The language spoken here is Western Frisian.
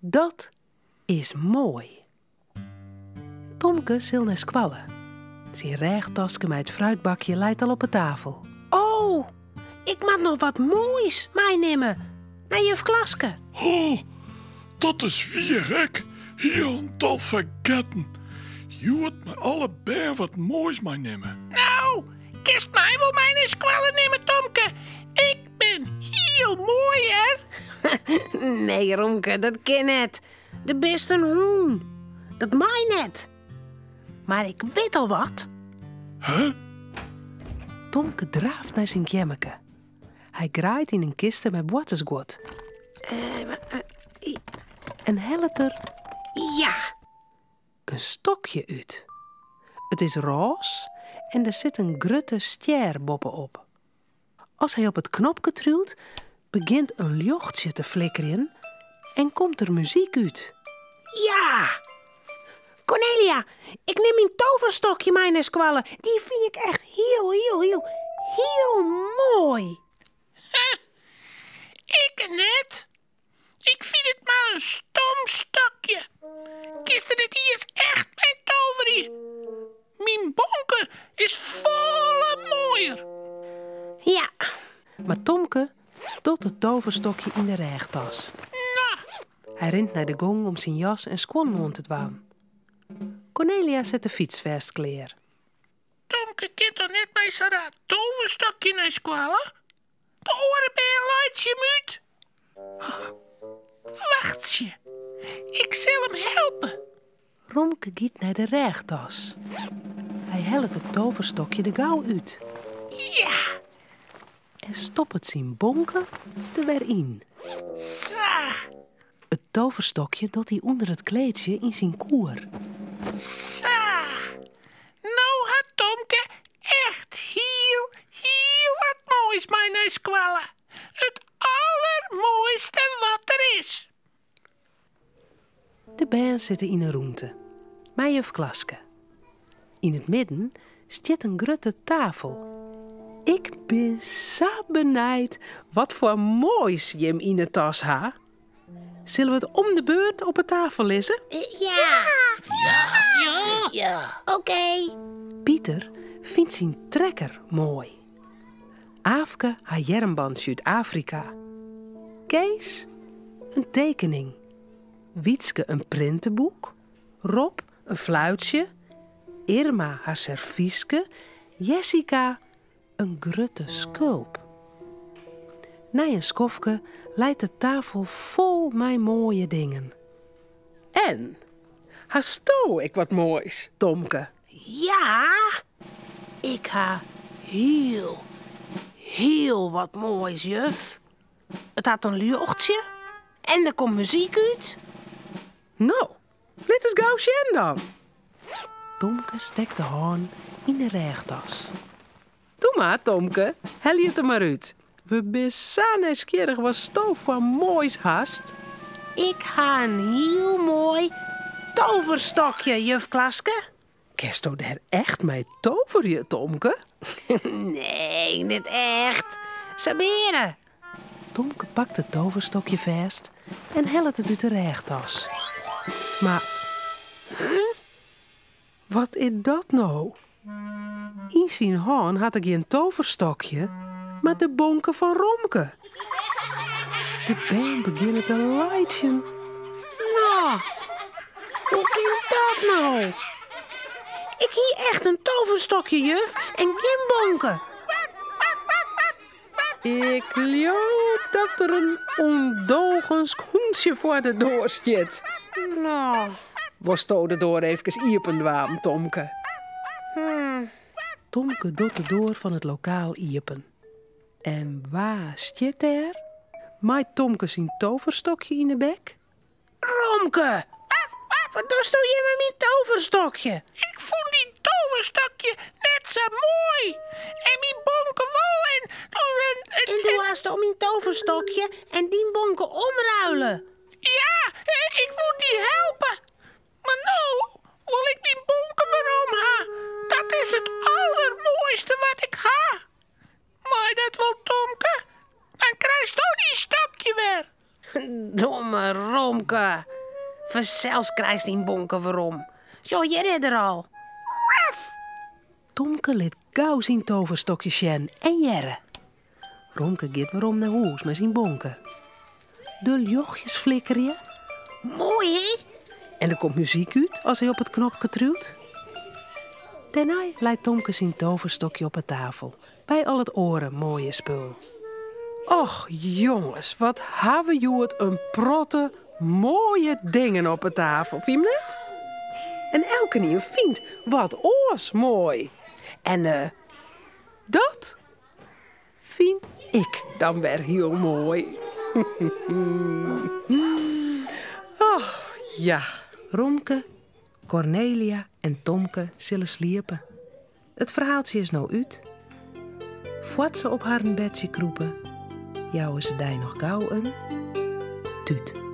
Dat is moai. Tomke sil nei skoalle. Syn rêchtaske mei it fruitbakje leit al op 'e tafel. Oh, ik moat noch wat moais meinimme nei juf Klaske. Oh, dat is wier ek. Hielendal fergetten. Hjoed mei alle bern wat moais meinimme. No, kinst my wol mei nei skoalle nimme, Tomke. Ik bin hiel moai, hear. Nee, Romke, dat kin net. Do bist in hûn. Dat mei net. Mar ik wit al wat. Huh? Tomke draaft nei syn keammerke. Hy graait yn in kiste mei boartersguod. En hellet der Ja! in stokje út. It is rôs en der sit in grutte stjer boppe-op. As hy op it knopke triuwt, begjint in ljochtsje te flikkerjen en komt der muzyk út. Ja! Cornelia, ik nim myn toverstokje mei nei skoalle. Dy fyn ik echt hiel, hiel, hiel, hiel moai. Ik net. Ik fyn it mar in stom stokje. Kinst der net iens echt mei toverje. Myn bonke is folle moaier. Ja. Mar Tomke docht it toverstokje yn de rêchtas. No. Hy rint nei de gong om syn jas en skuon oan te dwaan. Cornelia set de fyts fêst klear. Tomke kin toch net mei sa'n raar toverstokje nei skoalle? De oare bern laitsje him út. Wachtsje, ik sil him helpe. Romke giet nei de rêchtas. Hy hellet it toverstokje der gau út. Ja! En stoppet syn bonke der wer yn. Sa! It toverstokje docht hy ûnder it kleedsje yn syn koer. Sa! No hat Tomke echt hiel, hiel wat moais mei nei skoalle. It allermoaiste wat der is. De bern sitte yn 'e rûnte mei juf Klaske. Yn it midden stiet in grutte tafel. Ik bin sa benijd wat foar moais jim yn 'e tas ha. Sille we it om de beurt op 'e tafel lizze? Ja. Ja. Ja. Oké. Pieter fynt syn trekker moai. Aafke har earmbantsje út Afrika. Kees in tekening. Wietske in printeboek. Rob in fluitsje. Irma har servyske. Jessica in grutte skulp. Nei in skoftke leit de tafel fol mei moaie dingen. En hasto ek wat moais, Tomke? Ja, ik ha hiel, hiel wat moais, juf. It hat in ljochtsje en der komt muzyk út. No, lit ris gau sjen dan. Tomke stekt de hân yn de rêchtas. Doe mar, Tomke, helje it der mar út. We binne sa nijsgjirrich watsto foar moais hast. Ik ha in hiel moai toverstokje, juf Klaske. Kinsto dêr echt mei toverje, Tomke? Nee, net echt. Sabeare. Tomke pakt it toverstokje fêst en hellet it út de rêchtas. Mar wat is dat no? Yn syn hân hat er gjin toverstokje, mar de bonke fan Romke. De bern begjinne te laitsjen. No, hoe kin dat no? Ik hie echt in toverstokje, juf, en gjin bonke. Ik leau dat der in ûndogensk hûntsje foar de doar stiet. No. Wolsto de doar eefkes iepen dwaan, Tomke? Tomke docht de doar fan it lokaal iepen. En wa stiet dêr? Mei Tomke syn toverstokje yn 'e bek? Romke! Wat dochsto hjir mei myn toverstokje? Ik fûn dyn toverstokje net sa moai. En myn bonke wol en... En doe hasto myn toverstokje en dyn bonke omruile. Ja, ik woe dy helpe. Mar no wol ik myn bonke werom ha. Dat is it allermoaiste wat ik ha. Mei dat wol, Tomke? Dan krijsto dyn stokje wer. Domme Romke. Fansels krijst dyn bonke werom. Sjoch, hjir is er al. Ruff! Tomke lit gau syn toverstokje sjen en hearre. Romke giet werom nei hûs mei syn bonke. De ljochtjes flikkerje. Moai, hé? En der komt muzyk út as hy op it knopke triuwt. Dêrnei leit Tomke syn toverstokje op 'e tafel by al it oare moaie spul. Och jonges, wat ha we hjoed in protte moaie dingen op 'e tafel, fyn je net? En elkenien fynt wat oars moai. En eh, dat fyn ik dan wer hiel moai. Och ja. Romke, Kornelia en Tomke sille sliepe. It ferhaaltsje is no út. Foar't se op harren bedsje krûpe, jouwe se dy noch gau in tút.